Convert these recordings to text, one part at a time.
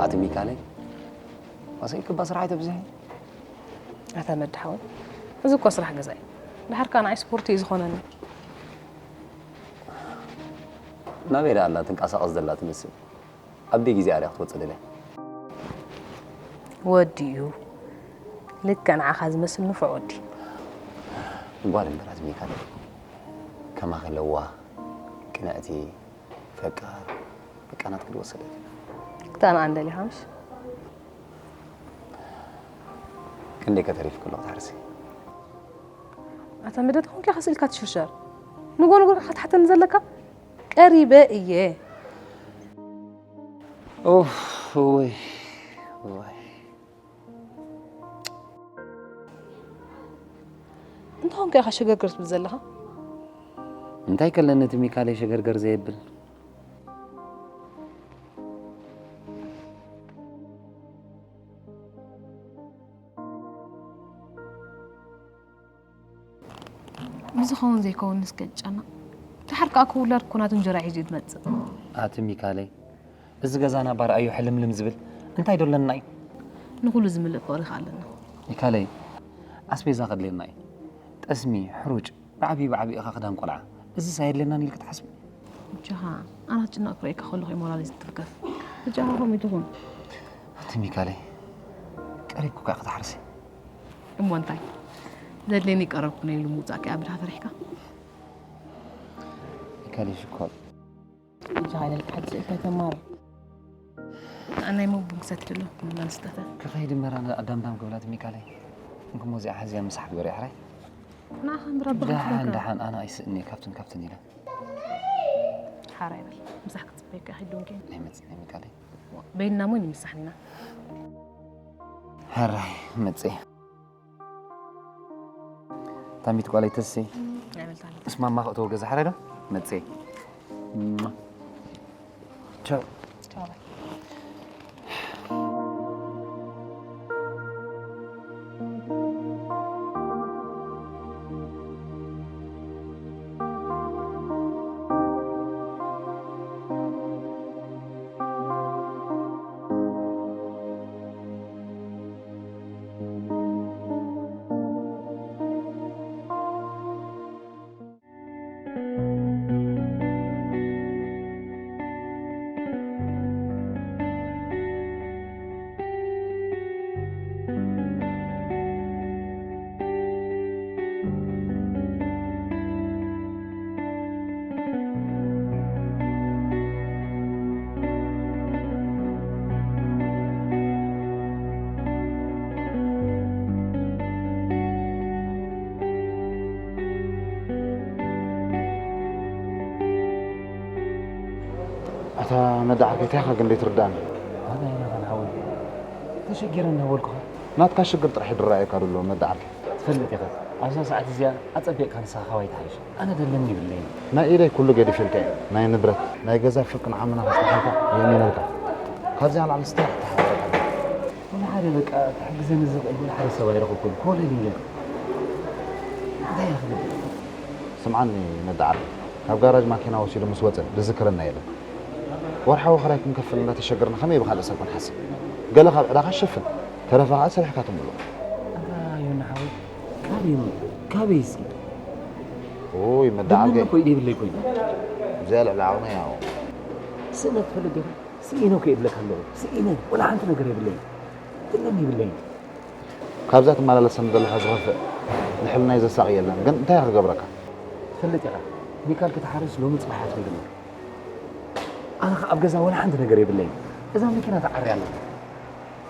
ኣቲ ሚካለይ፣ ዋሰይ ክባ ስራሕ ኣይተብዝሒ። ኣታ መድሓወይ፣ እዚ እኮ ስራሕ ገዛ እዩ። ድሓር ከኣ ንዓይ ስፖርት እዩ ዝኾነኒ። ናበይ ደኣ ኣላ ትንቀሳቐስ ዘላ ትመስል? ኣብ ደይ ግዜ ኣርያ ክትወጽእ ደልያ። ወዲ እዩ። ልክዕ ንዓኻ ዝመስል ንፉዕ ወዲ። ጓል እምበር ኣቲ ሚካለይ፣ ከማኺ ለዋህ፣ ቅንዕቲ፣ ፈቃር፣ በቃ ናትኪ ዝወሰደት። ክተንኣን ደሊኻ ምሽ? ክንደይ ከተሪፍኪ ኣለኹ ትሓርሲ። ኣታ መደት ኾንኪ ኢኻ ስኢልካ ትሽርሸር። ንጎ ንጎ ኢኻ ትሓተኒ ዘለካ? ቀሪበ እየ። ኡፍ፣ ወይ፣ ወይ። እንታይ ኾንካ ኢኻ ሸገርገር ትብል ዘለኻ? እንታይ ከለኒ እቲ ሚካለይ ሸገርገር ዘየብል? ብዝኸውን ዘይከውን እስከ ጨና። ድሓር ከኣ እኮ ውላድ እኮ ናቱ እንጀራ ሒዙ እዩ ዝመጽእ። ኣቲ ሚካለይ፣ እዚ ገዛና ባርኣዮ ሕልምልም ዝብል እንታይ ዶ ኣለና እዩ? ንኹሉ ዝምልእ ፍቕሪ ከ ኣለና። ሚካለይ፣ ኣስቤዛ ከድልየና እዩ። ጠስሚ፣ ሕሩጭ፣ ብዓብዩ ብዓብዩ ኢኻ ክዳን ቆልዓ። እዝስ ኣየድልየናን ኢልኪ ትሓስቢ? ብጃኻ፣ ኣነ ክትጭነቕ ክርእየካ ከለኹ እዩ ሞራለይ ዝትርከፍ። ብጃኻ ከምኡ ኣይትኹን። ኣቲ ሚካለይ፣ ቀሪብኩ ከኣ ክትሓርሲ። እሞ እንታይ? ዘድልየኒ ቀረብኩ ነይሉ ምውጻእኪ ኣብ ብድሃ ፈሪሕካ? ሚካለይ ሽኮር። ብጃኻ ኢለልካ ሕጂ ስእልካ ኣይተማርር። ኣናይ መቡን ክሰትሎ፣ ቡና ንስጠተ። ክኸይድ እምበር ኣነ ኣዳምዳም ክብላት ሚካለይ። እንክሞ እዚኣ ሓዚያ ምሳሕ ግበር እያ ሕራይ። ንዓኻ እምበር ኣባኻ ደሓን፣ ክብለካ። ደሓን፣ ኣነ ኣይስእን እየ ካብትን ካብትን ኢለ። ሓራይ በል። ምሳሕ ክጽበየካ ኪድ ዶንኪ። ኣይመጽእን እየ ሚካለይ። በይንና እሞ ንምሳሕ ኢና። ሕራይ፣ መጽእ እየ። ታሚት ጓለይ ተሲ። ኣይበልታለሁ። ምስ ማማ ክእተው ገዛ ሕራይ ዶ? መጽእ እየ። ቻው። ቻው። ኣታ መዳ ዓርከይ፣ እንታይ ኢኻ ግን ዘይትርዳእኒ? ኣታ ኢና ኸን ሓወይ፣ ተሸጊረ እናበልኩኻ። ናትካ ሽግር ጥራሕ እዩ ዝረኣየካ ዘሎ መዳ ዓርከይ። ትፈልጥ ኢኻ፣ ኣብዛ ሰዓት እዚኣ ኣጸቢቕካ ንስኻ ካባይ ትሓይሽ። ኣነ ደለኒ ይብለይን። ናይ ኢደይ ኩሉ ገዲፈልካ እየ። ናይ ንብረት፣ ናይ ገዛ ፍርቂ ንዓመና ከጽንሓልካ የእምነልካ። ካብዚኣ ንላዕሊ ስታይ ክተሓባበረካ ኣለኒ። ወላ ሓደ በቃ ክሕግዘኒ ዝኽእል ወላ ሓደ ሰብ ኣይረኸብኩን። ኮለል ኢለ። እንታይ ኢኻ ክገብር? ስምዓኒ መዳ ዓርከይ፣ ካብ ጋራጅ ማኪና ወሲዱ ምስ ወጸ ዝዝክረና የለን። ወርሓዊ ክራይ ክንከፍል እንዳተሸገርና ከመይ ብኻልእ ሰብ ክንሓስብ? ገለ ካብ ዕዳኻ ሸፍን፣ ተረፈ ኸኣ ሰሪሕካ ትምልኦ። ኣታ ዮና ሓወይ፣ ካበይ እሞ? ካበይ እስኪ? ኡይ፣ መዳ ደመና ዓርከይ። እኮ ኢደ የብለይ ኮይኑ። እዚኣ ልዕሊ ዓቕመይ ያው። ስእነት ትፈልጥ ዲኻ? ስኢነ እኮ ይብለካ ኣለኹ። ስኢነ፣ ወላ ሓንቲ ነገር የብለይን። ትልም ይብለይን። ካብዛ ትመላለሰኒ ዘለኻ ዝኸፍእ ንሕልናይ ዘሳቒ የለን። ግን እንታይ ክገብረካ? ትፈልጥ ኢኻ፣ ሚካል ክትሓርስ ሎሚ ጽባሕ ኣትሪሩኒ። ኣነ ኸኣ ኣብ ገዛ ወላ ሓንቲ ነገር የብለይን። እዛ መኪና ተዓርያ ኣላ።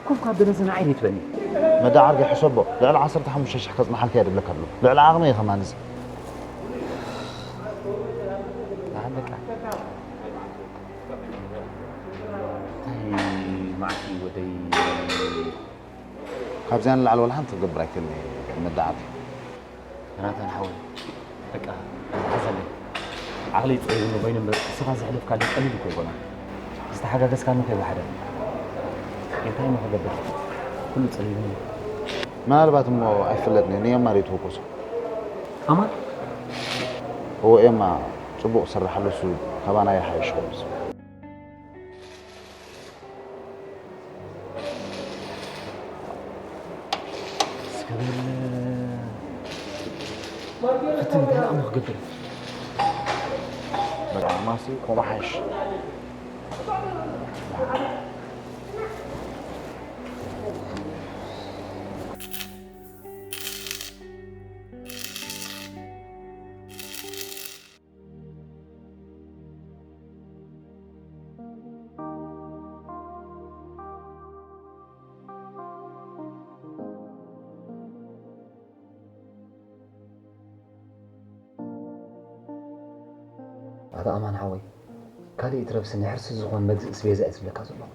ኮፍ ካብ ደረሰ ንዓይ ደይትበኒ። መዳ ዓርከይ ሕሰቦ፣ ልዕሊ ዓሰርተ ሓሙሽተ ሽሕ ከጽንሓልካ እየ ድብለካ ኣለኹ። ልዕሊ ዓቕመይ እየ ከማንዚ። ደሓን በቃ። እንታይ መዓልቲ ወደይ? ካብዚኣ ንላዕሊ ወላ ሓንቲ ክገብር ኣይክእልን እየ መዳ ዓርከይ። ዮናታን ሓወይ፣ በቃ፣ ተሓዘለይ። ዓቕለይ ጸቢቡኒ ኮይኑ እምበር፣ ንስኻ ዘሕለፍካለይ ቀሊል እኮ ኣይኮነን። ዝተሓጋገዝካኒ እኮ ይወሓደኒ። እንታይ እሞ ክገብር? ኩሉ ጸቢቡኒ። ምናልባት እሞ ኣይፍለጥን እየ፣ ንኤማ ድዩ ትውከሶ? ኣማን? እወ፣ ኤማ ጽቡቕ ዝስርሓሉ እሱ ካባና ይሓይሽ ኮይኑ። ፍትን እንተ ኢለ እሞ ክገብር። በቃ ማሲ ከምኡ ሓይሽ። ኣታ ኣማን ሓወይ፣ ካልእ ይትረፍሲ ንሕርሲ ዝኾን መግዝእ ስቤዛ እየ ዝብለካ ዘለኹ።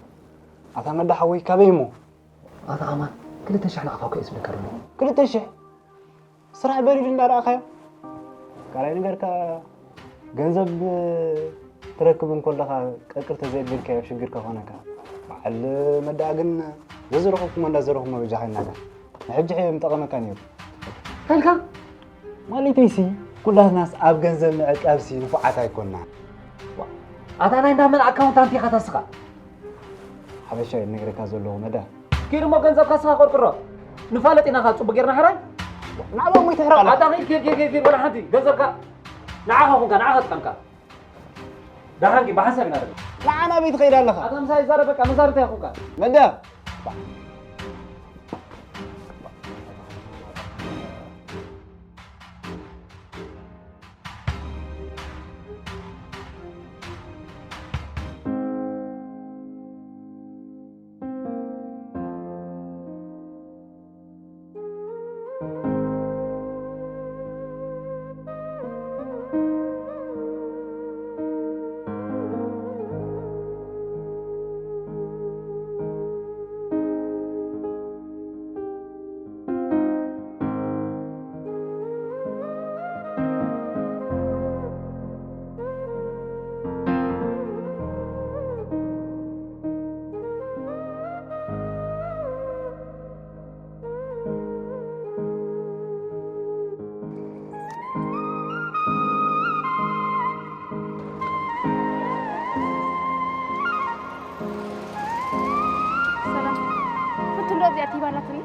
ኣታ መዳ ሓወይ፣ ካበይ እሞ? ኣታ ኣማን፣ ክልተ ሽሕ ንኣኻውካ እየ ዝብለካ ዘለኹ። ክልተ ሽሕ? ስራሕ በሪዱ እንዳረኣኻዮ? ካልኣይ ነገር ከኣ ገንዘብ ትረክብ እንኮለኻ ቀቅር ተዘይብልካዮ ሽግር ከኾነካ። በዓል መዳ ግን ዘዝረኸብኩሞ እንዳዘረኹሞ በጃኻ ይናገር። ንሕጂ ሕየ ምጠቐመካ ነይሩ። ታልካ? ማለተይሲ፣ ኩላትናስ ኣብ ገንዘብ ምዕቃብሲ ንፉዓት ኣይኮንና። ዋ፣ ኣታ ናይ እንዳመን ኣካውንታንት ኢኻ ታስኻ? ሓበሻ እየ ዝነግረካ ዘለኹ መዳ። ኪድ እሞ ገንዘብካ ስኻ ቆርቅሮ። ንፋለጥ ኢና ኻ ጽቡቅ ጌርና ሕራይ? ናብኦም ይትሕረቕ። ኣታ ኺድ፣ ኪድ፣ ኪድ፣ ኪድ፣ ኪድ፣ ወላ ሓንቲ ገንዘብካ ንዓኻ ኹንካ፣ ንዓኻ ጥቀምካ። ደሓንኪ ብሓንሳብ ኢና ዘለና። ንዓ ናበይ ትኸይድ ኣለኻ? ኣታ ምሳይ ይዛረብ በቃ፣ መዛርብታ ይኹንካ። መዳ። ሰላም። ፍቱን ዶ እዚኣ ቲባ ኣላትኒ?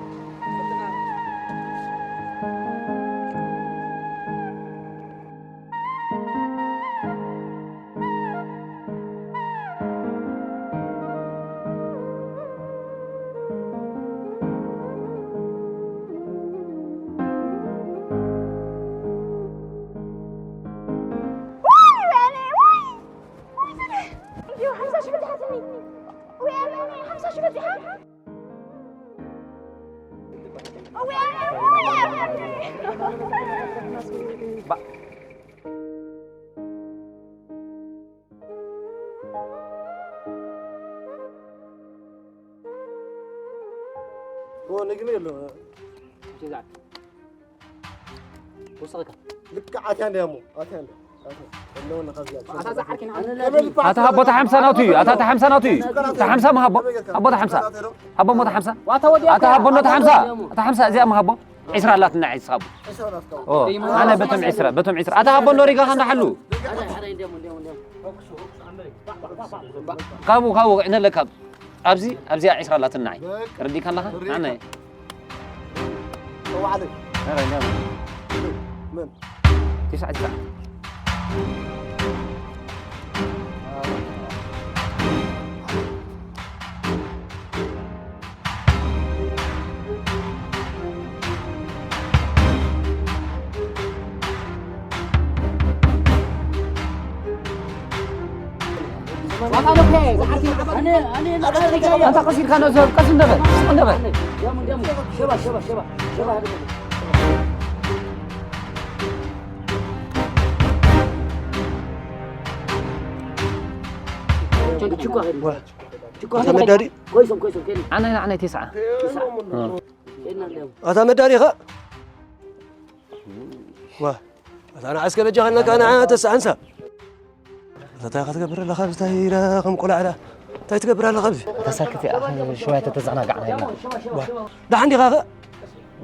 ኦ፣ ነግሪ ኣሎ። ወሰኸካ። ልክዕ ኣትያ እንድያ እሞ፣ ኣትያ እንድያ። ኣትያ። ኣለዎ ነኻ እዚኣ። ኣታ ዝዓርኪና። ኣታ ሃቦ፣ እታ ሓምሳ ናቱ እዩ። ኣታ፣ እታ ሓምሳ ናቱ እዩ። እታ ሓምሳ ምሃቦ። ሃቦ፣ እታ ሓምሳ። ሃቦ፣ እሞ እታ ሓምሳ። ዋታ ወዲያ ኣታ ሃቦ፣ እታ ሓምሳ። እታ ሓምሳ እዚኣ ምሃቦ። ዒስራ ኣላትና፣ ዒስራ ሃቦ። ዒስራ ናትካ። ኦ፣ ኣነ በቶም ዒስራ፣ በቶም ዒስራ። ኣታ ሃቦ፣ እንዶ ሪጋኻ እንዳሓሉ። ካብኡ፣ ካብኡ፣ ዕነለ ካብ ኣብዚ፣ ኣብዚኣ ዒስራ ኣላትና ንዓይ። ተረዲእካ ኣለኻ? ንዓና እየ። ጸዋዕለይ። ኧረ፣ እንዳ መን? ትስዓ፣ ትስዓ። ኣታ ቀስ ኢልካ ነዘብ፣ ቀስ እንደበል፣ ስቕ እንደበል። ኣታ መዳዲ? ኮይሶም፣ ኮይሶም፣ ከይዱ። ዓናይ፣ ዓናይ፣ ቴስዓ። ቴስዓ። እ። ከይድና እንዲያውም። ኣታ መዳዲ ኢኻ? ዋ፣ ኣታ ንዓ እስከ በጃኻ ኢልናካ ንዓ ተስዓ ሓንሳብ። ኣታ እንታይ ኢኻ ትገብር ኣለኻ? እንታይ ኢለ ከም ቆልዓ ኢላ? እንታይ ትገብር ኣለኻ ኣብዚ? ተሳክት እያ፣ ኣኸ ሽዋይ ተተዘናጋዕና ኢልና። ዋ፣ ደሓን ዲኻ ኸ?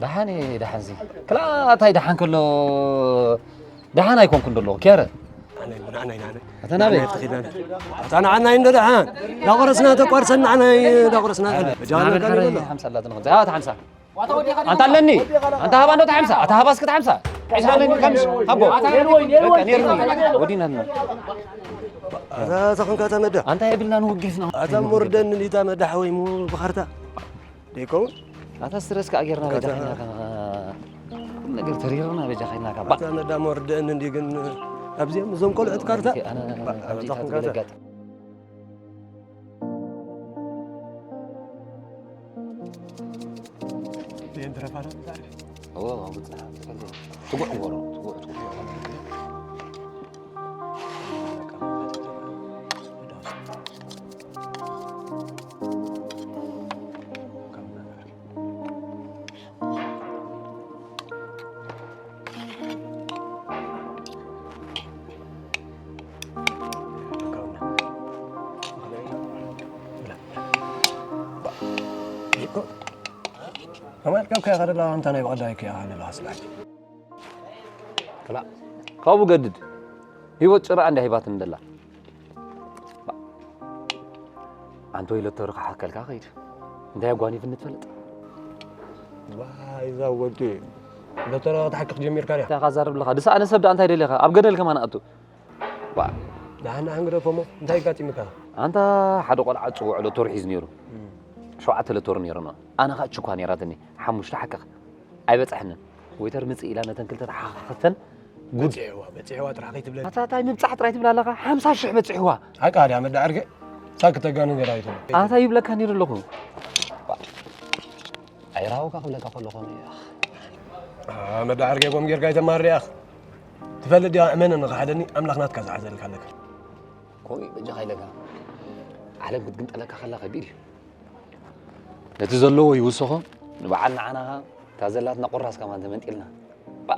ደሓን እየ፣ ደሓን ዚ። ክላ እንታይ ደሓን ከሎ ደሓን ኣይኮንኩን ደለኹ፣ ኪያረ። ንዓናይ፣ ንዓናይ፣ ንዓናይ። ኣታ ናበይ? ንዓናይ ተኺድና። ኣታ ንዓናይ እንዶ ደሓን። ዳቆረስና ተቋርሰን ንዓናይ ዳቆረስና። ኧረ፣ በጃ ንዓመል ንዓናይ ሓረ በላ። ሓምሳ ኣላትና ኸምዚ። ኣታ ሓምሳ። ኣንታ ኣለኒ። ኣንታ ሃባ እንዶ ተሓምሳ። ኣታ ሃባ እስኪ ተሓምሳ። ሒዝካለይ ነርካ ምሽ? ኣቦ። በቃ፣ ነይርኒ። ወዲናልና። ኣታ ተኾንካ እታ መዳ። ኣንታ የብልናን ወጊፍና። ኣታ ሞርደን እንዲታ መዳ ሓወይ ሙ ብኻርታ። ደይከውን? ኣታ ስትረስ ከኣ ጌርና በጃ ከይናካ። ኩሉ ነገር ተሪርና በጃ ከይናካ። ባ። ኣታ መዳ ሞርደን እንዲ ግን ኣብዚኦም እዞም ቆልዑት ካርታ። ኣነ ባ፣ ኣብዚ ኣታ ኾንካ እታ። ተገለጋጥ። እየን ትረፋ ዶ? እዎ፣ እዎ፣ ብጽሕ። ትጉዕ እምበሮ፣ ትጉዕ፣ ትጉዕ። ኣማል ካብ ከያ ከደላ ኣንታ ናይ በቐዳይ ከያ ከደላ ስላች። ክላ ካብኡ ገድድ። ህይወት ጭራ እንዳ ሂባትን ደላ። ኣንተ ወይ ሎተሪ ክሓከልካ ከይድ። እንታይ ኣጓኒፍኒ ትፈልጥ? ዋይ፣ እዛ ወዲ ሎተሪ ክትሓክኽ ጀሚርካ ድያ? እንታይ ኢኻ ዛረብ ኣለኻ? ድስ ኣነ ሰብ ደኣ እንታይ ደሊኻ? ኣብ ገደል ከማን ኣቱ። ዋ። ደሓን ደሓን ግደፎ እሞ፣ እንታይ ኣጋጢሙካ? ኣንታ ሓደ ቆልዓ ጽውዕ ሎተሪ ሒዙ ነይሩ። እም። ሸውዓተ ሎተሪ ነይሩና። ኣነ ኸኣ ችኳ ነይራትኒ። ሓሙሽተ ሓክኽ። ኣይበጻሕንን። ወይተር ምጽእ ኢላ ነተን ክልተ ተሓኻኸተን። ጉድ። በጺሕዋ፣ በጺሕዋ ጥራሕ ከይትብለኒ። ኣታ እንታይ ምብጻሕ ጥራይ ትብል ኣለኻ? ሓምሳ ሽሕ በጺሕዋ። ሓቃ ድያ መዳ ዓርከይ? ሳክ ተጋንን ገዳይቱ። ኣታ ይብለካ ነይሩ ኣለኹ። ኣይራኸብካ ክብለካ ከለኹ እየ። ኣ፣ መዳ ዓርከይ፣ ከምኡ ጌርካ ኣይተማርር ኢኻ። ትፈልጥ ዲኻ፣ እመነኒ፣ ንኽሓደኒ ኣምላኽ ናትካ ዝሓዘልካ ኣለካ። ከምኡ እዩ በጃኻ ኢለካ። ዓለም ክትግምጠለካ ከላ ከቢድ እዩ። ነቲ ዘለዎ ይውስኾ፣ ንበዓል ንዓና ኸኣ እታ ዘላትና ቁራስ ከማን ተመንጢልና። ባ።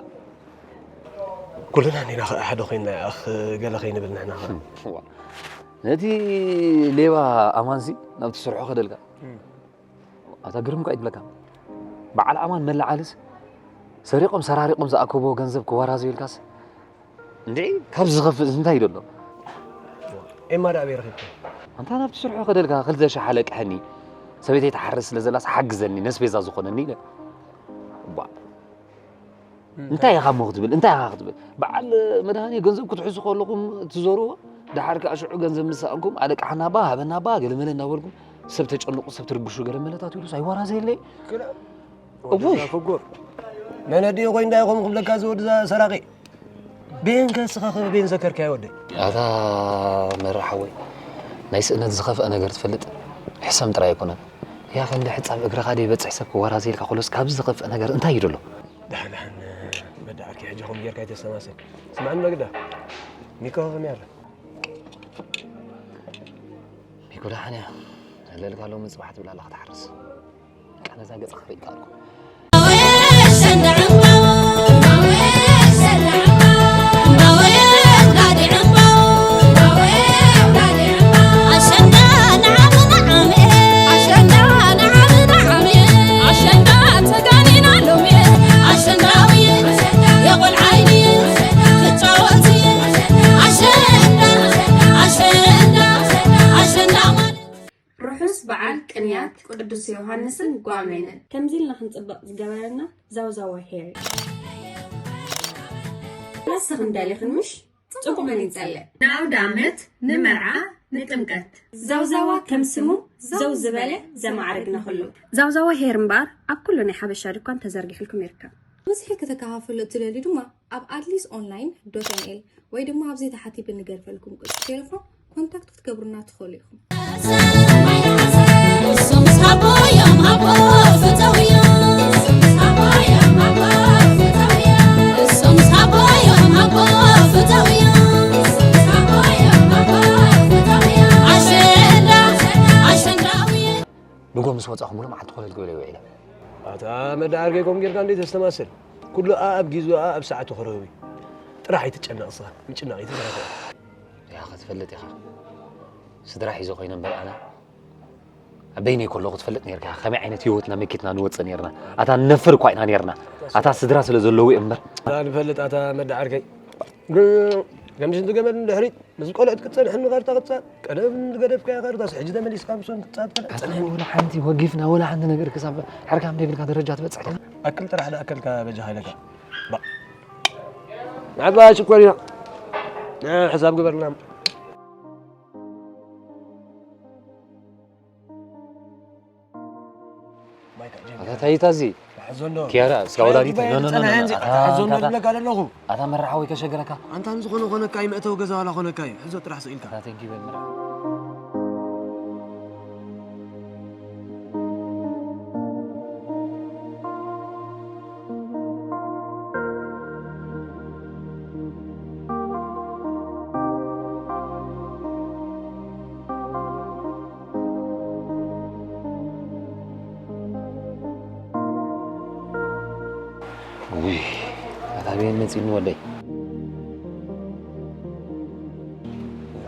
ኩልና እኒና ኸኣ ሓደ ኮይንና፣ ኣኽ፣ ገለ ከይንብል ንሕና ኸኣ። ዋ። ነቲ ሌባ ኣማንሲ ናብቲ ስርሑ ከደልካ። እም። ኣታ ግርም እኳ ይብለካ። በዓል ኣማን መለዓልስ ሰሪቖም ሰራሪቖም ዝኣከብዎ ገንዘብ ክወራዘዩልካስ እንድዒ፣ ካብ ዝኸፍእ እንታይ እዩ ዘሎ? ኤማ ደኣ ኣበይ ረኺብካ? ኣንታ ናብቲ ስርሑ ከደልካ ክልተ ሽሕ ኣለቅሐኒ። ሰበይተይ ትሓርስ ስለ ዘላስ ሓግዘኒ፣ ነስቤዛ ዝኾነኒ ኢለ። እባ። እም። እንታይ ኢኻ እሞ ክትብል? እንታይ ኢኻ ክትብል? በዓል መድሃኔ ገንዘብ ክትሕዙ ከለኹም ትዞርዎ፣ ደሓር ከኣ ሽዑ ገንዘብ ምስ ሰኣንኩም፣ ኣለቅሓና እባ፣ ሃበና እባ፣ ገለመለ እናበልኩም፣ ሰብ ተጨንቑ፣ ሰብ ትርብሹ፣ ገለመለታት ኢሉስ ኣይወራዘየለይ። ክላ-፣ እውይ። ወዲ እዛ ፍጉር። መን ኣዲኡ ኮይንዳ ኢኹም ክብለካ እዚ ወዲ እዛ ሰራቂ። ቤን ከስኻ ኸ ቤን ዘከርካዮ ወደይ? ኣታ መራ ሓወይ፣ ናይ ስእነት ዝኸፍአ ነገር ትፈልጥ? ሕሰም ጥራይ ኣይኮነን። ያ ክንዲ ሕጻብ እግርኻ ደይበጽሕ ሰብ ክወራዘየልካ ከሎስ ካብዚ ዝኸፍአ ነገር እንታይ እዩ ደሎ? ደሓን፣ ደሓን፣ መዳ ዓርኪ፣ ሕጂ ከምኡ ጌርካ ኣይተስተማስል። ስምዓኒ ዶ ግዳ? ሚኮ ከመይ ኣላ? ሚኮ ደሓን እያ። ኣለልካ ሎሚ ጽባሕ ትብል ኣላ ክትሓርስ። በቃ ነዛ ገጽ ክርኢ ይከኣልኩ። ርሑስ በዓል ቅንያት ቅዱስ ዮሃንስን ጓሜንን። ከምዚ ኢልና ክንጽብቕ ዝገበረና ዛውዛዋ ሄር እዩ። ንስኽን ደሊኽን ምሽ? ጽቡቕ መን ይጸልእ? ንኣውደ ዓመት፣ ንመርዓ፣ ንጥምቀት። ዛውዛዋ ከም ስሙ ዘው ዝበለ ዘማዕረግና ኩሉ። ዛውዛዋ ሄር እምበኣር ኣብ ኩሉ ናይ ሓበሻ ድኳን ተዘርጊሕልኩም ይርከብ። ብዝሒ ከተከፋፍሉ እትደልዩ ድማ ኣብ ኣድሊስ ኦንላይን ዶት ኤን ኤል ወይ ድማ ኣብዚ ታሕቲ ብንገድፈልኩም ቁጽሪ ቴሌፎን ኮንታክት ክትገብሩና ትኽእሉ ኢኹም። እሶም ሳቦ እዮም ሃቦ ፍተውዮ። እሶም ሳቦ እዮም ሃቦ ፍተውዮ። እሶም ሳቦ እዮም ሃቦ ፍተውዮ። እሶም ሳቦ እዮም ሃቦ ፍተውዮ። ኣሸንዳ፣ ኣሸንዳዊ። ንጎ ምስ ወጻኹ ሙሉ መዓልቲ ኮለል ክብል እየ ውዒለ። ኣታ መዳ ዓርከይ፣ ከምኡ ጌርካ እንዴ ተስተማስል? ኩሉ ኣኣብ ጊዜኡ ኣኣብ ሰዓቱ ክረኽብ እዩ። ጥራሕ ኣይትጨነቕ እስኻ፣ ምጭናቕ ኣይትደረኸ። ያኸ ትፈልጥ ኢኻ። ስድራ ሒዘ ኮይነ እምበር ኣነ ኣብ በይነይ ከለኹ ትፈልጥ ኔርካ፣ ከመይ ዓይነት ህይወትና መኪትና ንወጽእ ኔርና። ኣታ ንነፍር እኳ ኢና ኔርና። ኣታ ስድራ ስለ ዘለዉ እዮም እምበር። ኣታ ንፈልጥ፣ ኣታ መዳ ዓርከይ። ግን ከም ሽንቲ ገመል ንድሕሪት፣ ምስ ቆልዑት ክትጸንሕን ንኻርታ ክትጻወት፣ ቀደም ዝገደፍካዮ ካርታስ ሕጂ ተመሊስካ ምስኦም ክትጻወት ከለኻ ኣታ ጸንሕን። ወላ ሓንቲ ወጊፍና፣ ወላ ሓንቲ ነገር ክሳብ ሕርካም ዘይብልካ ደረጃ ትበጽሕ ዲኻ? ኣክል ጥራሕ ደኣ ኣከልካ በጃኻ ኢለካ። ባ። ንዓባ ሽኮር ኢና። እ፣ ሕሳብ ግበርልና። ኣታ ታይታ እዚ? ሕዞ እንዶ። ኪያራ፣ እስካ ወላዲት? ኖ፣ ኖ፣ ኖ፣ ኖ፣ ኖ። ኣታ፣ ኣታ፣ ኣታ መርዓ ወይ ከሸገረካ? ኣንታ ንዝኾነ ኮነካ እዩ፣ መእተዊ ገዛ ዋላ ኮነካ እዩ። ሕዞ ጥራሕ ስኢልካ። ኣታ፣ ቴንኪ በል መርዓ። ውይ፣ ኣታ ቤን መጺኒ ወደይ።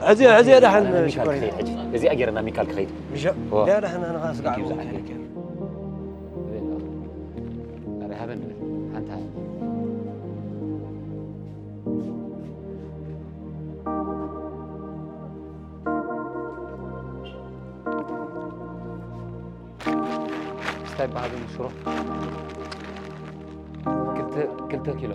ሕዚ፣ ሕዚ ደሓን ሚካል ሽኮር። ክኸይድ ሕጂ። እዚኣ ጌርና ሚካል ክኸይድ። ምሽ-፣ ኦ። ያ ደሓን ኣነ ኸኣ ስጋዕ ቴንኪዩ ብኡ ዝዓይነይ። ክኸይድ። ኣረ ሃበን ሓንታ። እንታይ ይበሃል ሽሮ? ክልተ፣ ክልተ ኪሎ።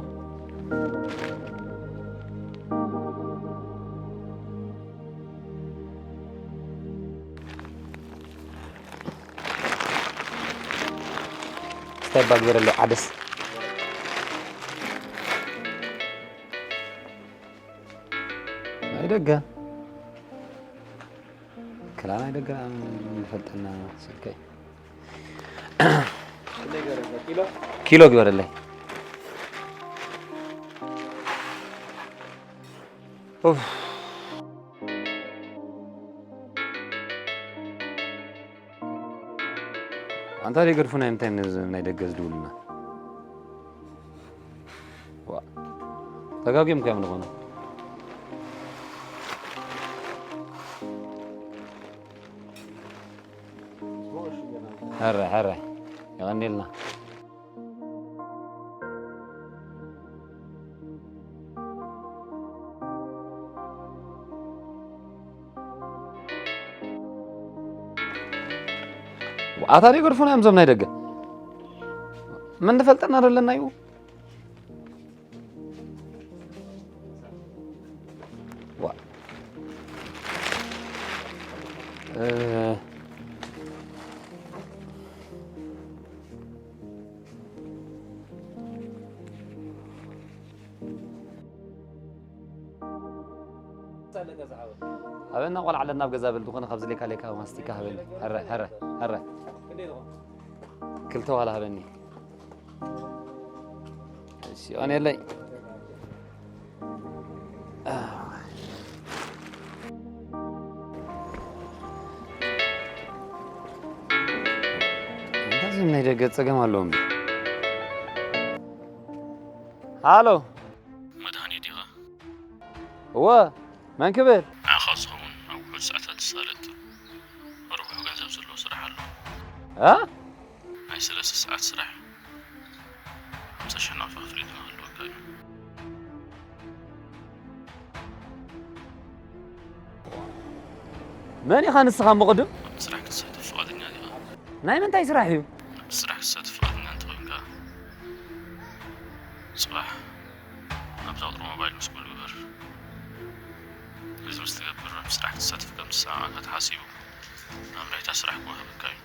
እንታይ ይበሃል ግበረለይ ዓደስ? ናይ ደገ። ክላ ናይ ደገ ንፈልጠና ስልከይ። ኪሎ ግበረለይ። ኡፍ። ኣንታ ደይ ገድፉና፣ እንታይ ነዚ ናይ ደገ ዝድውሉና? ዋ፣ ተጋግዮም ከዮም ዝኾኑ። ሕራይ፣ ሕራይ። የቐንየልና። ኣታ ደይ ገድፉና እዮም እዞም ናይ ደገ። መን ንፈልጠና ደለና እዩ? ዋ። እ፣ ሃበና ቆልዓ ኣለና ኣብ ገዛ በል፣ ዝኾነ ካብ ዝሌካ ሌካ ማስቲካ ሃበኒ። ሀረ፣ ሀረ፣ ሀረ። ክልተ ዋላ ሃበኒ። እሺ፣ ኦን የለይ። እንደዚህ ናይ ደገ ጸገም ኣለዎም። ሃሎ። መድሃኒት ኢኻ? እወ፣ መን ክብል? ንዓኻ ዝኸውን ኣብ ውሑድ ሰዓታት ዝሳለጥ ርቡሕ ገንዘብ ዘለዎ ስራሕ ኣሎ። እ? ናይ ሰለስተ ሰዓት ስራሕ፣ ሓምሳ ሽሕ ናቕፋ ክፍሊት ክህልወካ እዩ። መን ኢኻ ንስኻ እሞ ቅድም? ኣብቲ ስራሕ ክትሳተፍ ፍቓደኛ ዲኻ? ናይ ምንታይ ስራሕ እዩ? ኣብቲ ስራሕ ክትሳተፍ ፍቓደኛ እንተኾይንካ፣ ጽባሕ ናብዛ ቁጽሪ ሞባይል ምስ ጎል ግበር። እዚ ምስ ትገብር፣ ኣብቲ ስራሕ ክትሳተፍ ከም ዝሰማማዕካ ተሓሲቡ፣ መምርሒታት ስራሕ ክወሃበካ እዩ።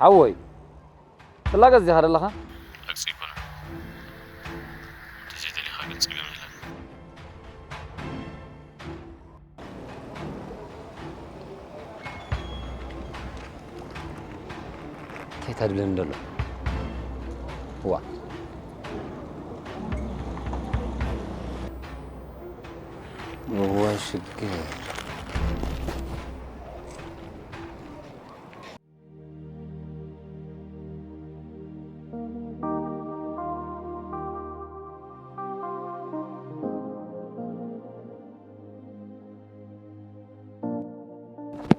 ሓወይ፣ ትላገጽ ዲኻ ዘለኻ? ላግጺ ኣይኮነን። እንተዘይደሊኻ ግን ጸገም የለን። እንታይ ታድብለኒ ዘሎ? ዋ። እወ ሽግር።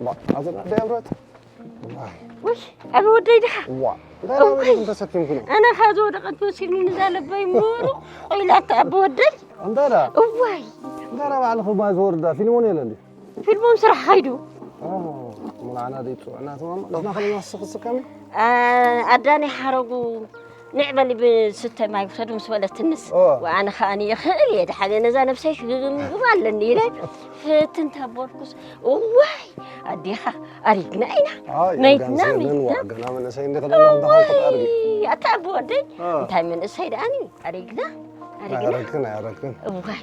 ዋ፣ ኣዘና ደብረት። ዋይ። ውይ፣ ኣበ ወደይ ድኻ? ዋ፣ እንታይ እዋይ። ደብረት ተሰኪምኩ ነው? ኣነ ካብ ዝወደቐት መሲልኒ እዛ ለባይ ምሩ ቆይላታ ኣበ ወደይ። እንታይ ዳ? እዋይ። እንታይ ዳ ባዕልኹ ማይ ዝወርዳ ፊልሞን የለን ድዩ? ፊልሞን ስራሕ ኸይዱ። ኦ፣ ሙላዕና ደይ ጽውዕና ተማማ። ንሕና ከለና ስኽ ስካሚ? ኣ-፣ ኣዳኒ ሓረጉ ንዕ በሊ ብስተ ማይ ውሰዱ ምስ በለትንስ፣ ኦ። ወኣነ ኸኣ ይኽእል እየ፣ ደሓነ ነዛ ነብሰይ ክግምግም ኣለኒ ኢለ ፍትን ተበልኩስ፣ እዋይ ኣዴኻ ኣሪግና ኢና። ኣይ፣ መይትና፣ ኣርጋን ዘለን መይትና። ዋ፣ ገና መንእሰይ እንዲኽ ደለኹ፣ እንታይ እዋይ፣ ክትኣርጊ? ኣታ ኣቦ ወደይ፣ ኦ። እንታይ መንእሰይ ደኣኒ፣ ኣሪግና፣ ኣሪግና። ኣያረግክን፣ ኣያረግክን። እዋይ፣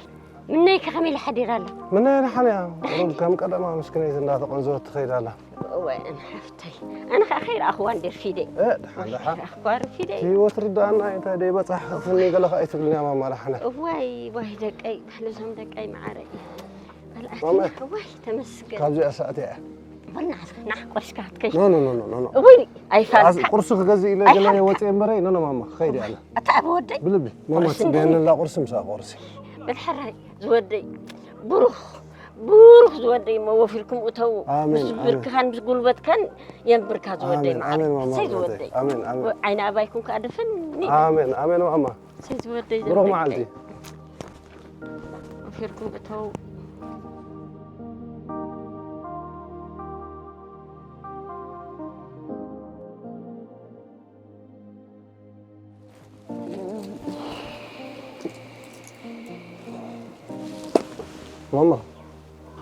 ምነይ ከ ከመይ ኢላ ሓዲራ ኣላ? ምነይ ደሓን እያ። ቁሩብ ከም ቀደማ ምስኪነይቲ እንዳተቆንዘወት ትኸይድ ኣላ። እወ፣ ኣነ ሓፍተይ። ኣነ ኸዓ ከይረኣኽዋ እንዴ ርፊደይ። እ፣ ደሓን፣ ደሓን። ከይረኣኽዋ ርፊደይ። ህይወት ርዳእና፣ እንታይ ደይ በጻሕ፣ ክፍኒ ገለ ኸኣ ኣይትብልንያ ማማ ደሓነ። እዋይ፣ ዋይ ደቀይ፣ ባሕሊ ዞም ደቀይ መዓረይ። መልኣከ፣ ማማ። እዋይ፣ ተመስገን። ካብዚኣ ሰዓት እያ። በል ንዓ፣ ንዓ፣ ቆሪስካ ክትከይድ። ኖ፣ ኖ፣ ኖ፣ ኖ፣ ኖ። እውይ፣ ኣይፋልካ። ቁርሲ ክገዝእ ኢለ ገለ ኣይፋልካ። ወጽየ እምበረይ፣ ኖ፣ ኖ፣ ማማ፣ ኸይድ እያ ኣነ። ኣታ ኣበ ወደይ። ብልቢ፣ ማማ፣ ቁርሲ ጽበየኒ እንድዒ። ኣላ ቁርሲ፣ ምሳኣ ቁርሲ። በል ሕራይ፣ ዝወደይ። ብሩኽ፣ ብሩኽ ዝወደይ እሞ ወፊርኩም እተዉ። ኣሜን፣ ምስ ኣሜን። ብርክኻን ምስ ጉልበትካን የንብርካ ዝወደይ ኣሜን፣ መዓረይ። ኣሜን፣ ማማ እሰይ ዝወደይ። ዝወደይ። ኣሜን፣ ኣሜን። ወ-፣ ዓይኒ ኣባይኩም ከኣ ድፍን ይበል። ኣሜን፣ ኣሜን፣ ማማ። እሰይ ዝወደይ ብሩኽ ዘንበርከይ። መዓልቲ። ወፊርኩም እተዉ። ማማ።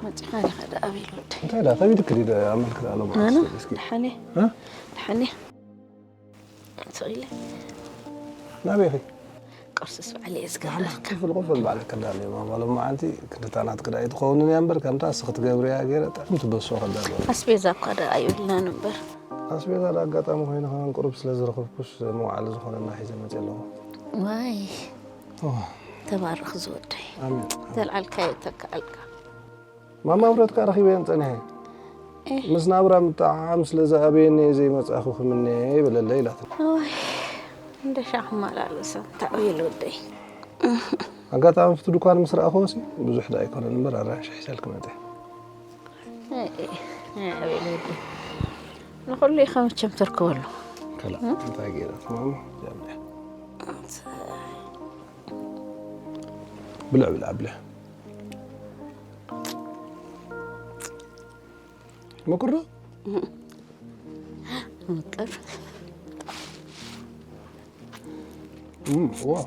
መጺኻ ዲኻ ደኣ ኣቤል ወደይ? እንታይ ደኣ ከቢድክ ድዩ ደኣ ኣመልክ ደኣ ሎማዓንቲ ኣነ? እስኪ። ደሓን እየ። እ? ደሓን እየ። ስቕ ኢለ። ናበይ ኢኺ? ቁርስስ ባዕለይ እየ ዝገብረልካ። ክፍል ክፍል ባዕለይ ከዳሉ እየ ማማ። ሎማዓንቲ ክልተ ናትኪ ደኣ ኣይትኸውንን እያ እምበር ከምታ እስኺ ትገብርያ ገይረ ጥዕምቲ በሶ ከዳሉ። ኣስቤዛ እኳ ደኣ ኣይብልናን እምበር። ኣስቤዛ ደኣ ኣጋጣሚ ኮይኑ ከማን ቁሩብ ስለ ዝረኸብኩስ መውዓሊ ዝኾነና ሒዘ መፅየ ኣለኹ። ዋይ። ኦ። ተባረኽ ዝወደይ። ኣሜን። ዘልዓልካዮ ይተክኣልካ። ማማ ብረትካ ረኺበየን ጸኒሐ። ኤህ። ምስ ናብራ ምጥዕዓም ስለ ዝኣበየኒ እየ ዘይመጻእኩ ክምነ ይበለለይ ኢላትኒ። እዋይ፣ እንደ ሻዕ ክመላለሳ፣ እንታይ እዩ ወደይ? ኣጋጣሚ ኣብቲ ድኳን ምስ ረኣኽዎሲ፣ ብዙሕ ደኣ ኣይኮነን እምበር፣ ኣራንሺ ሒዘልኪ መጺአ። ኣይ፣ ኣይ፣ ኣቤል ወደይ። ንኹሉ ኢኻ መቸም ተርክበሉ። ከላ፣ እም? እንታይ ገይራ ትማሊ? እዚኣ ብልዕ። ብልዕ፣ ብልዕ፣ ብልዕ። ምቁር ዶ? ምቅር። እም፣ ዋው።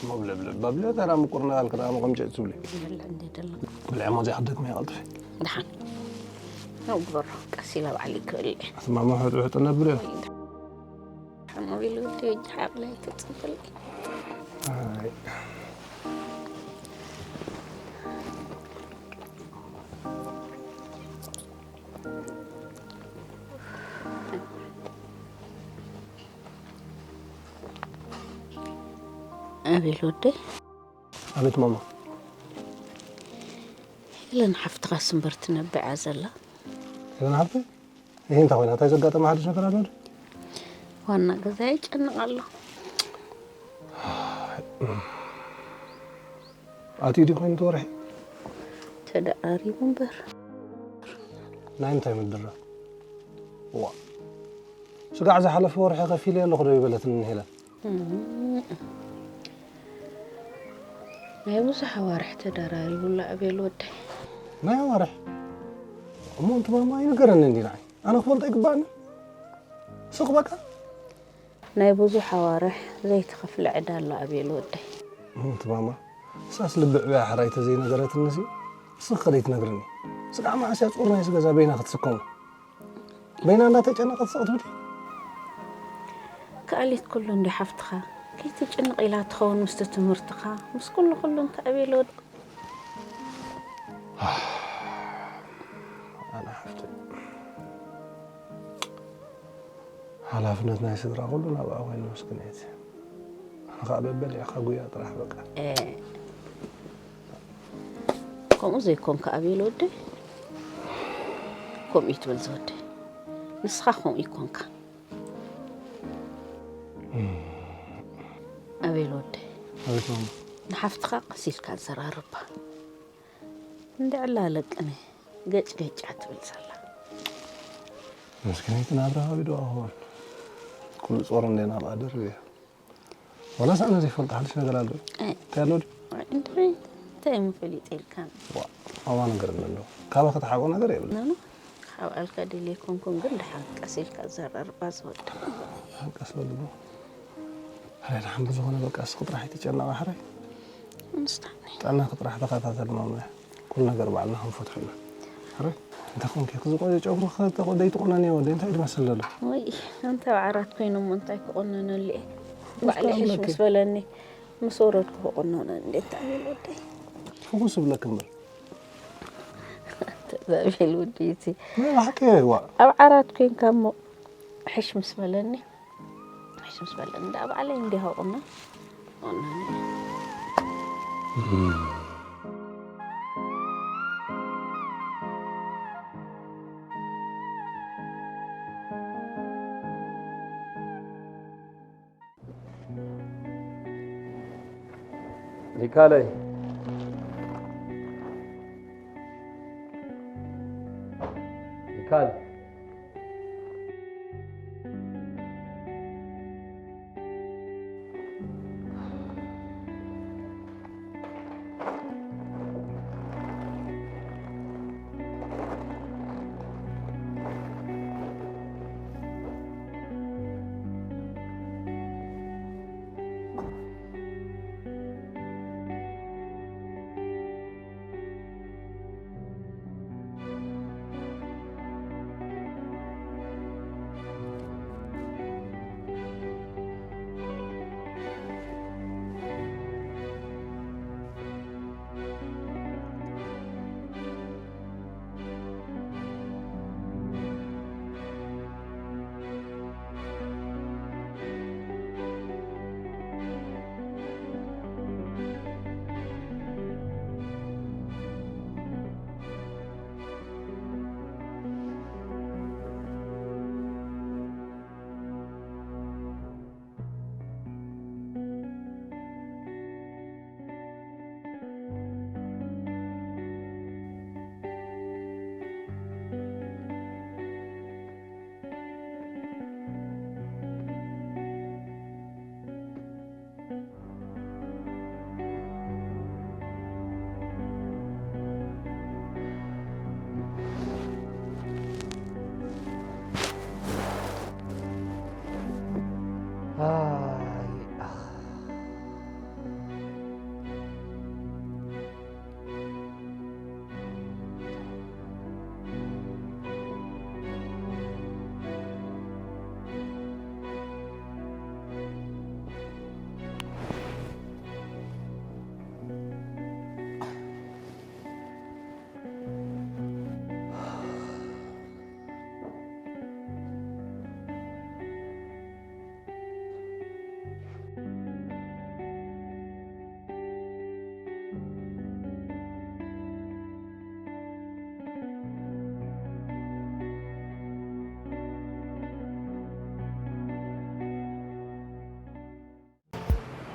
መብለ፣ ብለ፣ ባብለ፣ ተራ ምቁር ነገር ኣልክ ደኣ መቐምጨ ትብሊ። ይበልዕ እንዴ ደሎ። ብልዕ ሞ እዚኣ ክትደግሚ ይቐልጥፊ። ደሓን። ነው ግበሮ። ቀስ ኢላ ባዕሊ ክብል። ኣቲ ማማ ሕጥ ሕጥ ነብልዮ። ደሓን ሞቢል ውዲ እጅ ሓቕለይ ትጽብል። ኣይ። ኣቤል ወደይ። ኣቤት ማማ። ሄለን ሓፍትኻስ እምበር ትነብዕ እያ ዘላ። ሄለን ሓፍተይ? ይሄ እንታይ ኮይና? እንታይ ዘጋጠመ ሓድሽ ነገር ኣሎ ዶ? ዋና ገዛ ይጨንቕ ኣሎ። ኣትዩ ድዩ ኮይኑ እቲ ወርሒ? ተደራሪቡ እምበር። ናይ እንታይ ምድራ? ዋ። ስጋዕ ዝሓለፈ ወርሒ ከፊለ ኣለኹ ዶ ይበለትኒ ሄለን? እም። ናይ ብዙሕ ኣዋርሕ ተደራሪቡላ ኣቤል ወደይ። ናይ ኣዋርሕ? እሞ እንቲ ማማ ኣይንገረኒ እንዲ ንዓይ። ኣነ ክፈልጦ ይግባኣኒ። ስቕ በቃ። ናይ ብዙሕ ኣዋርሕ ዘይተኸፍለ ዕዳ ኣሎ ኣቤል ወደይ። እሞ እንቲ ማማ፣ እሳስ ልቢ ዕብያ ሕራይ ተዘይነገረትኒሲ፣ እስኺ ከ ደይትነግርኒ? ስጋዕ መዓስ እያ ጾር ናይዚ ገዛ በይና ክትስከሞ? በይና እንዳተጨነቐት ስቕ ትብል? ከኣሊት ኩሉ እንዲ ሓፍትኻ፣ ከይትጭንቕ ኢላ ትኸውን ምስቲ ትምህርትኻ፣ ምስ ኩሉ ኩሉ እንተ ኣቤል ወደይ። ኣነ ሓፍተይ፣ ሓላፍነት ናይ ስድራ ኩሉ ናብኣ ኮይኑ ምስክነይቲ። ኣነ ኸኣ በበሊዕካ ጉያ ጥራሕ በቃ። ኤ፣ ከምኡ ዘይኮንካ ኣቤል ወደይ፣ ከምኡ እዩ ትብል ዝወደይ። ንስኻ ከምኡ ይኮንካ። ኣቤል ወደይ። ኣቤት ማማ። ንሓፍትኻ ቀስ ኢልካ ኣዘራርባ። እንድዕላ ለቅነ ገጭ ገጭ ትብል ዘላ። ምስኪነይቲ ናብራ ከቢድዋ ክኾን። ኩሉ ጾር እንዴ ናብኣ ደርብ እያ። ዋላስ ኣነ ዘይፈልጦ ሓድሽ ነገር ኣሎ? ኣይ። እንታይ ኣሎ ድዩ? ኣይ፣ እንታይ፣ እንታይ እሞ ፈሊጠ ኢልካ? ዋ፣ ኣማ ነገር ኣሎ። ካባኺ ትሓቆ ነገር የብለን። ኖ፣ ኖ። ካብ ኣልካ ድልየ ኮንኩን ግን ደሓን ቀስ ኢልካ ዘራርባ ዝወደ። ቀስ በልቦ። ሕራይ ደሓን ብዝኾነ በቃ እስኺ ጥራሕ ኣይትጨነቓ ሕራይ። እንስታኒ ጥዕናኺ ጥራሕ ተኸታተል ማሙያ። ኩሉ ነገር ባዕልና ክንፈትሖ ኢና። ሕራይ እንተ ኮንኪ ክዝቆ ጨጉሪ ደይትቆነኒ ወደ እንታይ ድመስል ዘሎ? ወይ ኣንተ ዓራት ኮይኑ እሞ እንታይ ክቆነነሉ እየ? ባዕለ ሕሽ ምስ በለኒ ምስ ወረድኩ ክቆነነ እንዴት ታሚል ወደይ ፍኹስ ብለክ እምበር። ተዛቢል ውድይቲ ናይ ብሓቂ ዋ ኣብ ዓራት ኮይንካ እሞ ሕሽ ምስ በለኒ ሕሽ ምስ በለኒ እንዳ ባዕለይ እንዲሃ ቁና ኒካለይ ኒካል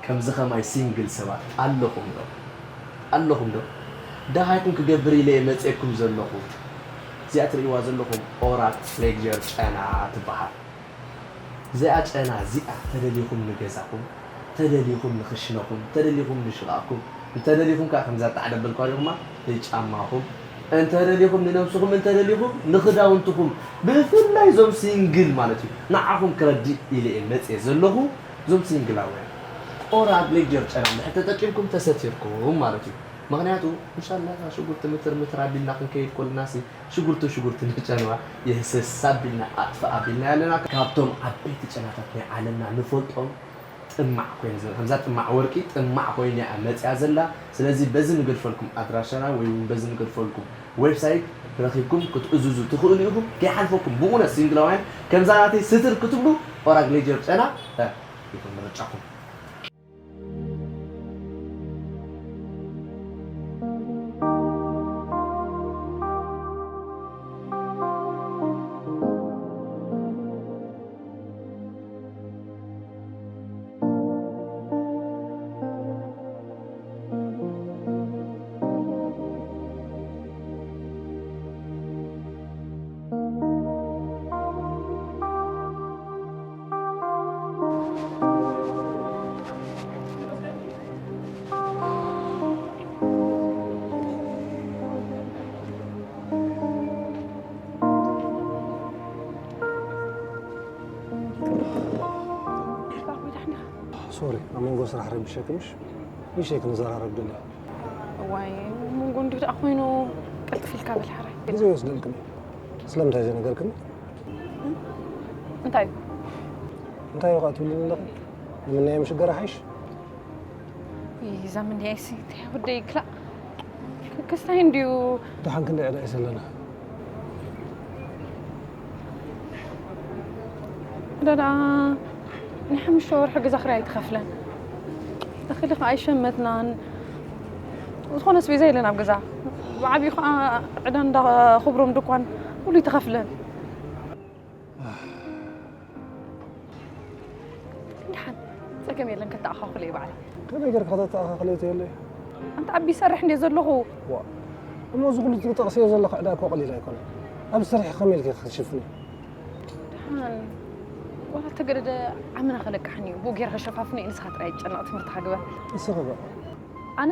ከምዚ ኸማይ ሲንግል ሰባት ኣለኹም ዶ? ኣለኹም ዶ? ደሃይኩም ክገብር ኢለ እየ መፅኤኩም ዘለኹ። እዚኣ ትርእይዋ ዘለኹም ኦራል ሌክጀር ጨና ትበሃል። እዚኣ ጨና እዚኣ ተደሊኹም ንገዛኹም፣ ተደሊኹም ንኽሽነኹም፣ ተደሊኹም ንሽቓቕኩም፣ እንተደሊኹም ከዓ ከምዛ ጣዕደበልኳ ዲኹማ ንጫማኹም፣ እንተደሊኹም ንነብስኹም፣ እንተደሊኹም ንኽዳውንትኹም፣ ብፍላይ እዞም ሲንግል ማለት እዩ። ንዓኹም ክረድእ ኢለ እየ መፅየ ዘለኹ። እዞም ሲንግላውያን ኦራል ሌክጀር ጨና እንድሕር ተጠቂምኩም ተሰቲርኩም ማለት እዩ። ምኽንያቱ እንሻላ ሽጉርቲ ምትር ምትር ኣቢልና ክንከይድ ኮልና ሲ ሽጉርቲ ሽጉርቲ ንጨንዋ የህስስ ኣቢልና ኣጥፍእ ኣቢልና ኣለና። ካብቶም ዓበይቲ ጨናታት ናይ ዓለምና ንፈልጦም ጥማዕ ኮይኑ ዘ- ከምዛ ጥማዕ ወርቂ ጥማዕ ኮይኑ እያ መፅያ ዘላ። ስለዚ በዚ ንገድፈልኩም ኣድራሻና ወይ እውን በዚ ንገድፈልኩም ዌብሳይት ረኺብኩም ክትእዝዙ ትኽእሉ ኢኹም። ከይሓልፈኩም ብእውነት ሲንግላውያን ከምዛ ናተይ ስትር ክትብሉ ኦራል ሌክጀር ጨና እ፣ ይኹን ምርጫኹም። ኣብ መንጎ ስራሕ ረቢሸኪ ምሽ? ይሸይ ክንዘራረብ ደልየ። እዋይ፣ መንጎ እንዲሁ ደኣ ኮይኑ ቀልጥፍ ኢልካ በል ሓራይ። ግዜ ይወስደልክን እዩ። ስለምንታይ ዘይነገርክን? እንታይ? እንታይ እዩ ከዓ ትብልኒ ኣለኺ? ንምንያይ ምሽገር ሓይሽ? እዛ ምንያይሲ እንታይ ወደይ ክላእ ክስታይ እንድዩ። ደሓን ክንደይ ዕዳ እዩ ዘለና? ዕዳ ደኣ ናይ ሓሙሽተ ወርሒ ገዛ ክራይ ኣይትኸፍለን። እኽሊ ከዓ ኣይሸመትናን። ዝኾነ ኣስቤዛ የለን ኣብ ገዛ። ብዓብዩ ከዓ ዕዳ እንዳ ክብሮም ድኳን ኩሉ ኣይትኸፍለን። ደሓን ጸገም የለን፣ ከተኣኻኽሎ እየ ባዕለይ። ከመይ ጌርካ ከተተኣኻኽሎ እየ ትብለይ? ኣንታ ዓቢ ይሰርሕ እንድየ ዘለኹ። ዋእ፣ እሞ እዚ ኩሉ ትጠቕስዮ ዘለኻ ዕዳ እኮ ቀሊል ኣይኮነን። ኣብዚ ሰሪሐ ከመይ ኢልኪ ኢኺ ክትሽፍንዮ? ደሓን ዋላ ተገደደ ዓምና ከለቅሓኒ እዩ። ብኡ ጌረ ከሸፋፍኖ እዩ። ንስኻ ጥራይ ኣይትጨነቕ፣ ትምህርትኻ ግበር። ንስኺ ከ? ኣነ?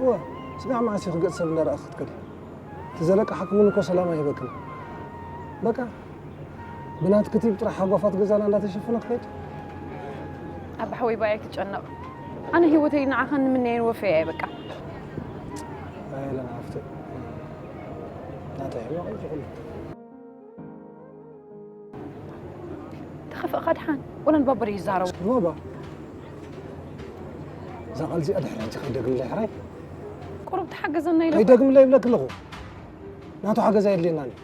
እወ፣ ስጋዕ መዓስ ኢኺ ገጽ ሰብ እንዳረኣኺ ክትከዲ? እቲ ዘለቅሓኪ እውን እኮ ሰላም ኣይህበክን። በቃ ብናትኪ ቲፕ ጥራሕ ሓጓፋት ገዛና እንዳተሸፈነ ክኸይድ። ኣባ ሓወይ ባይ ኣይትጨነቕ። ኣነ ህይወተይ ንዓኻን ንምነየን ወፈያ እየ በቃ። ኣየለን ሃፍተይ፣ ናተይ ሕማቕ እዩ ዝኹሉ። ተኸፍእኻ ድሓን ወላ ንባባ ድዩ ይዛረቡ? እስኪ ባባ፣ እዛ ቃል እዚኣ ድሕሪ ሕጂ ከይደግምለይ ሕራይ። ቁሩብ ተሓገዘና ኢለ። ከይደግምለይ ይብለኪ ኣለኹ። ናቱ ሓገዝ ኣየድልየናን እዩ።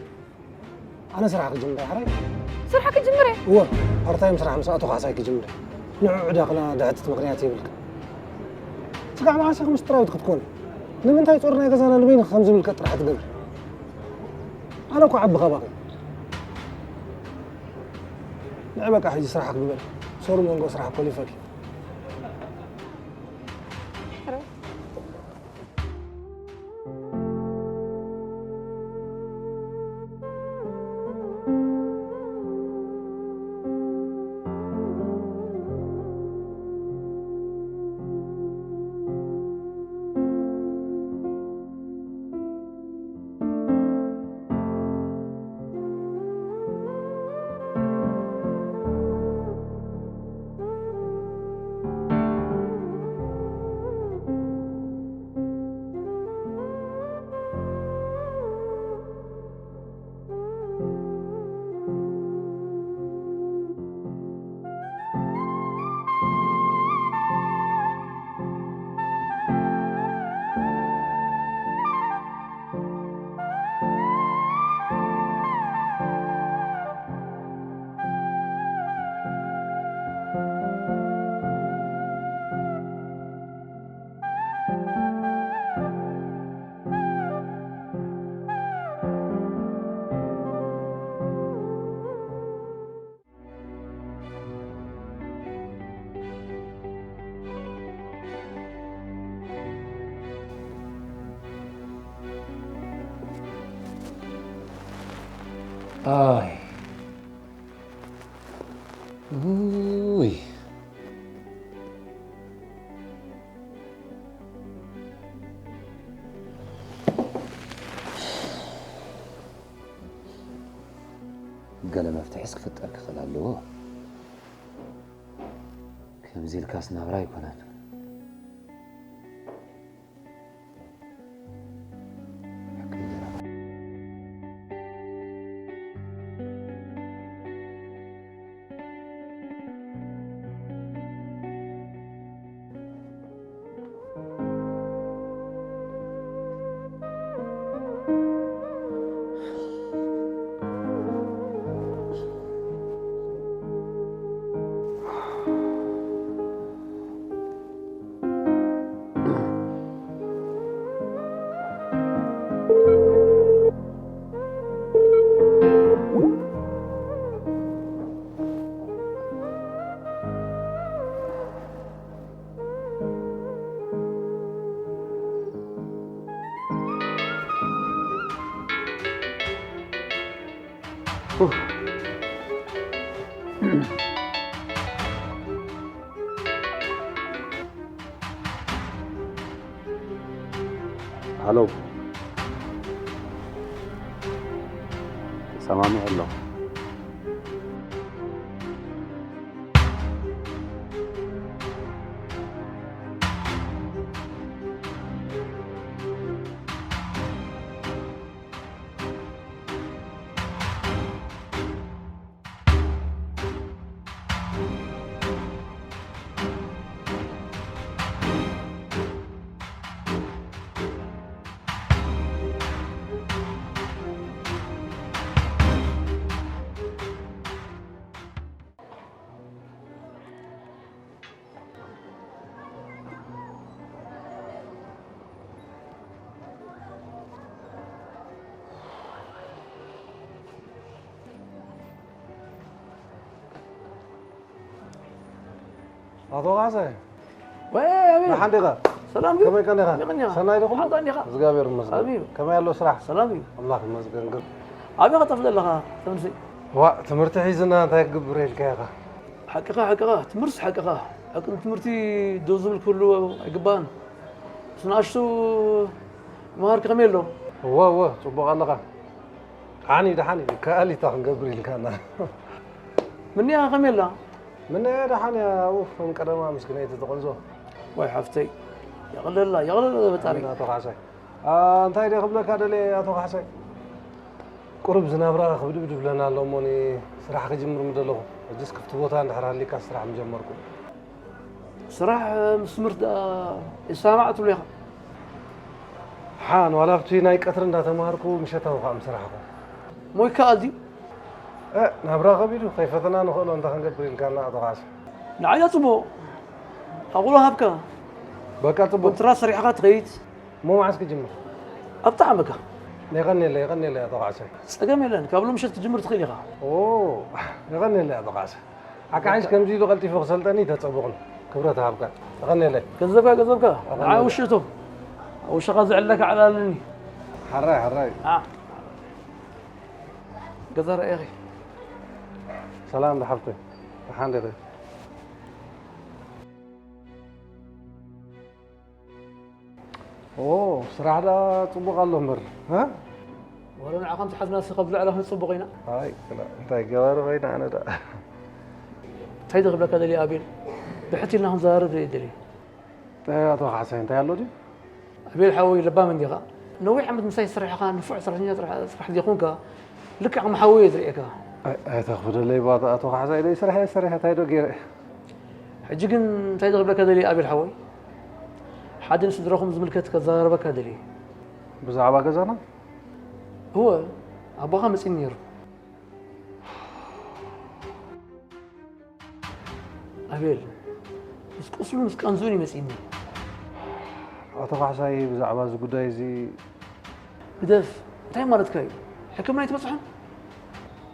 ኣነ ስራሕ ክጅምር እየ ሕራይ። ስራሕ ክጅምር እየ? እወ፣ ፓርታይም ስራሕ ምስ ኣተኹ ካሕሳይ ክጅምር እየ። ንዑ ዕዳኽና ድሕትት ምኽንያት የብልክን። ስጋዕ መዓስ ኢኺ ምስጢራዊት ክትኮኒ? ንምንታይ ጾር ናይ ገዛና ንበይንኺ ከም ዝምልከት ጥራሕ ትገብሪ? ኣነ እኮ ዓቢ ካባኺ። ንዒ በቃ ሕጂ ስራሕ ክግበር። ሶሪ መንጎ ስራሕ ኮሊፈኪ። ኣይ። ኡይ። ገለ መፍትሒስ ክፍጠር ክኽእል ኣለዎ። ከምዚ ኢልካስ ናብራ ኣይኮነን። ሃሎ፣ ተሰማሚዐ ኣለኹ። ኣቶ ካሕሳይ፣ ወይ ኣቤል፣ ደሓን ዲኻ? ሰላም ድዩ? ከመይ ቀኒኻ? ከመይ ቀኒኻ? ሰናይ ዲኹም? ደሓን ቀኒኻ? እግዚኣብሔር ይመስገን። ሰላም እዩ። ከመይ ኣሎ ስራሕ? ሰላም እዩ። ኣምላኽ ይመስገን። ኣበይ ኸጠፍ ዘለኻ? ተምሲ ዋ ትምህርቲ ሒዝና እንታይ ክግብር ኢልካ ኢኻ? ሓቅኻ ሓቅኻ ትምህርትስ ሓቅኻ። ሓቂ ንትምህርቲ ደው ዝብል ክህሉ ኣይግባእን። ምስ ንኣሽቱ መሃርኪ ከመይ ኣሎ? እወ እወ ጽቡቕ ኣለኻ። ደሓን እዩ ደሓን እዩ። ከኣሊታ ክንገብር ኢልካና። ምንያ ከመይ ኣላ? ምንያ ደሓን እያ ኣብኡ ከም ቀደማ ምስክነይቲ ትቕንዞ። ዋይ ሓፍተይ የቕለላ የቕለላ ፈጣሪ። ኣሜን ኣቶ ካሕሳይ። እንታይ ድየ ክብለካ ደልየ ኣቶ ካሕሳይ? ቁሩብ ዝናብራ ክብድብድ ይብለና ኣሎ እሞ ስራሕ ክጅምር ምደለኹ። ሕጅስ ክፍቲ ቦታ እንድሕር ሃልዩካ ስራሕ ምጀመርኩ። ስራሕ ምስ ትምህርቲ ደኣ ይሰማማዕ ትብሎ ኢኻ? ሓን ዋላ ኣብቲ ናይ ቀትሪ እንዳተማሃርኩ ምሸታዊ ከዓ ምሰራሕኹ። እሞ ይከኣል ድዩ? እ ናብራ ከቢዱ ከይፈተና ንኽእሎ እንታይ ክንገብር ኢልካና ኣቶ ካሕሳይ? ንዓይ ጽቡቕ ኣቑሎ ሃብካ። በቃ ጽቡቕ። ኮንትራት ሰሪሕኻ ትኸይድ። እሞ መዓስ ክጅምር? ኣብ ጠዓመካ። የቐንየለይ የቐንየለይ ኣቶ ካሕሳይ። ጸገም የለን፣ ካብ ሎሚ ምሸት ክትጅምር ትኽእል ኢኻ። ኦ የቐንየለይ ኣቶ ካሕሳይ። ሓቂ ሓይሽ ከምዚ ኢሉ ቀልጢፉ ክሰልጠኒ ኣይተጸበኹን። ክብረት ይሃብካ። የቐንየለይ። ገንዘብካ ገንዘብካ ንዓ ውሽእቶ ኣብ ውሽኻ ዝዕለካ ዕላለኒ። ሓራይ ሓራይ። ገዛ ረኣኺ። ሰላም ዶ ሓፍተይ? ደሓን ዲኺ? ኦ ስራሕ ደኣ ጽቡቕ ኣሎ እምበር። ወረ ንዓኻ ምስ ሓዝናሲ ካብ ዝለዕለ ክንጽቡቕ ኢና። ኣይ ክላ እንታይ ገባሪ ኮይና ኣነ ደኣ። እንታይ ዶ ክብለካ ደልየ ኣቤል፣ ብሕቲ ኢልና ክንዘራረብ ደልየ ደልየ። ኣቶ ካሕሳይ እንታይ ኣሎ ድዩ? ኣቤል ሓወይ ለባም እንዲኻ። ነዊሕ ዓመት ምሳይ ዝሰራሕኻ ንፉዕ ሰራሕተኛ ጥራሕ ጥራሕ ዘይኮንካ ልክዕ ከም ሓወይ እየ ዝርእየካ። ኣይ ኣይ ተኽፍደለይ ባታ ኣቶ ካሕሳይ ደይ ስራሕ እየ ሰሪሐ እንታይ ዶ ገይረ? ሕጂ ግን እንታይ ዶ ክብለካ ደልየ ኣቤል ሓወይ? ሓደ ንስድራኹም ዝምልከት ከዘራርበካ ደልየ። ብዛዕባ ገዛና? እወ ኣቦኻ መጺኒ ነይሩ። ኣቤል ምስ ቁስሉ ምስ ቀንዝኡን እዩ መጺእኒ። ኣቶ ካሕሳይ ብዛዕባ እዚ ጉዳይ እዚ ግደፍ እንታይ ማለትካ እዩ? ሕክምና ኣይትበጽሖን?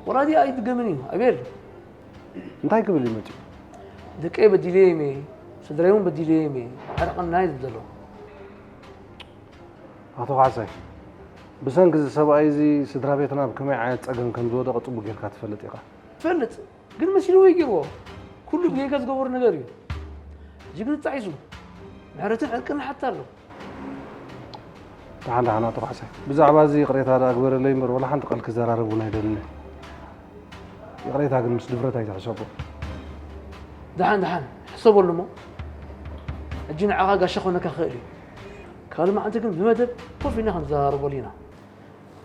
ወላ ድኣ ኣይድገምን እዩ ኣቤል። እንታይ ክብል እዩ መጺኡ? ደቀይ በዲለዮም እየ፣ ስድራይ እውን በዲለዮም እየ፣ ኣርቐና እዩ ዝብል ዘሎ። ኣቶ ካሕሳይ ብሰንኪ እዚ ሰብኣይ እዚ ስድራ ቤትና ኣብ ከመይ ዓይነት ጸገም ከም ዝወደቐ ጽቡቕ ጌርካ ትፈልጥ ኢኻ። እፈልጥ። ግን መሲልዎ እዩ ገይርዎ። ኩሉ ብጌጋ ዝገበሮ ነገር እዩ። ሕጂ ግን ተጣሒሱ። ምሕረትን ዕርቅን ንሓትት ኣሎ። ደሓን ደሓን ኣቶ ካሕሳይ ብዛዕባ እዚ ይቕሬታ ደኣ ግበረለይ እምበር ወላ ሓንቲ ቃል ክዘራረብ እውን ኣይደልን እየ። ይቕሬታ ግን ምስ ድፍረት ኣይትሕሰቦ። ደሓን ደሓን ሕሰበሉ እሞ ሕጂ ንዓኻ ጋሻ ክኾነካ ክኽእል እዩ። ካልእ መዓልቲ ግን ብመደብ ኮፍ ኢልና ክንዘራረበሉ ኢና።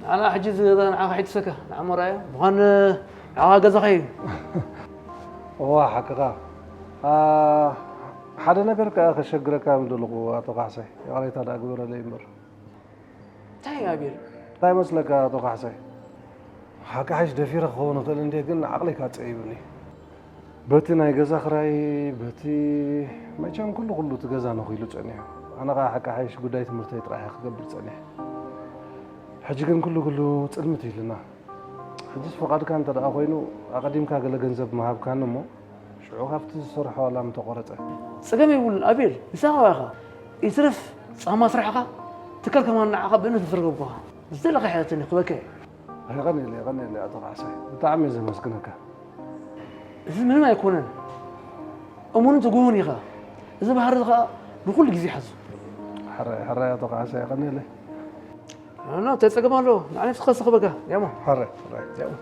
ንዓና ሕጂ እዚ ገዛ ንዓኻ ሒትሰካ ንዓሞ ርኣዮ ምዃን ንዓኻ ገዛኻ እዩ። እዋ ሓቅኻ ሓደ ነገር ከኣ ከሸግረካ ምደለኹ ኣቶ ካሕሳይ ይቕሬታ ደኣ ግበረለይ እምበር እንታይ እዩ ኣቤል እንታይ መስለካ ኣቶ ካሕሳይ ሓቂ ሓይሽ ደፊረ ክኸውን ይኽእል እንዴ ግን ዓቕለይካ ጸይብኒ በቲ ናይ ገዛ ክራይ በቲ መቸም ኩሉ ኩሉ እቲ ገዛ ነኺሉ ጸኒሑ ኣነ ኸዓ ሓቂ ሓይሽ ጉዳይ ትምህርተይ ጥራሕ እየ ክገብር ጸኒሐ ሕጂ ግን ኩሉ ኩሉ ጽልምት ኢልና ሕጂስ ፍቓድካ እንተ ደኣ ኮይኑ ኣቐዲምካ ገለ ገንዘብ ምሃብካኒ እሞ ሽዑ ካብቲ ዝሰርሖ ዋላ ምተቖረጸ። ጸገም የብሉን ኣቤል፣ ንስኻ ኢኻ። ይትረፍ ጻማ ስራሕኻ ትካል ከማን ንዓኻ ብእምነት ምስ ረኸብኩኻ ዝደለኻ ሕተተኒ ክበካ እየ። የቐንየለይ የቐንየለይ ኣቶ ካሕሳይ፣ ብጣዕሚ እየ ዘመስግነካ። እዚ ምንም ኣይኮነን። እሙንን ትጉህን ኢኻ። እዚ ባህሪ እዚ ኸኣ ንኹሉ ግዜ ሓዞ። ሕራይ ሕራይ ኣቶ ካሕሳይ የቐንየለይ። ኣና እንታይ ጸገም ኣለዎ? ንዓይ ንስኻ ዝኸበካ ያሞ። ሕራይ ሕራይ ያሞ።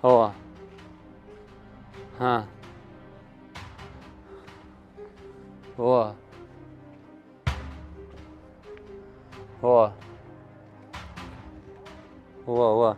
هو. ها. هو. هو. هو، هو.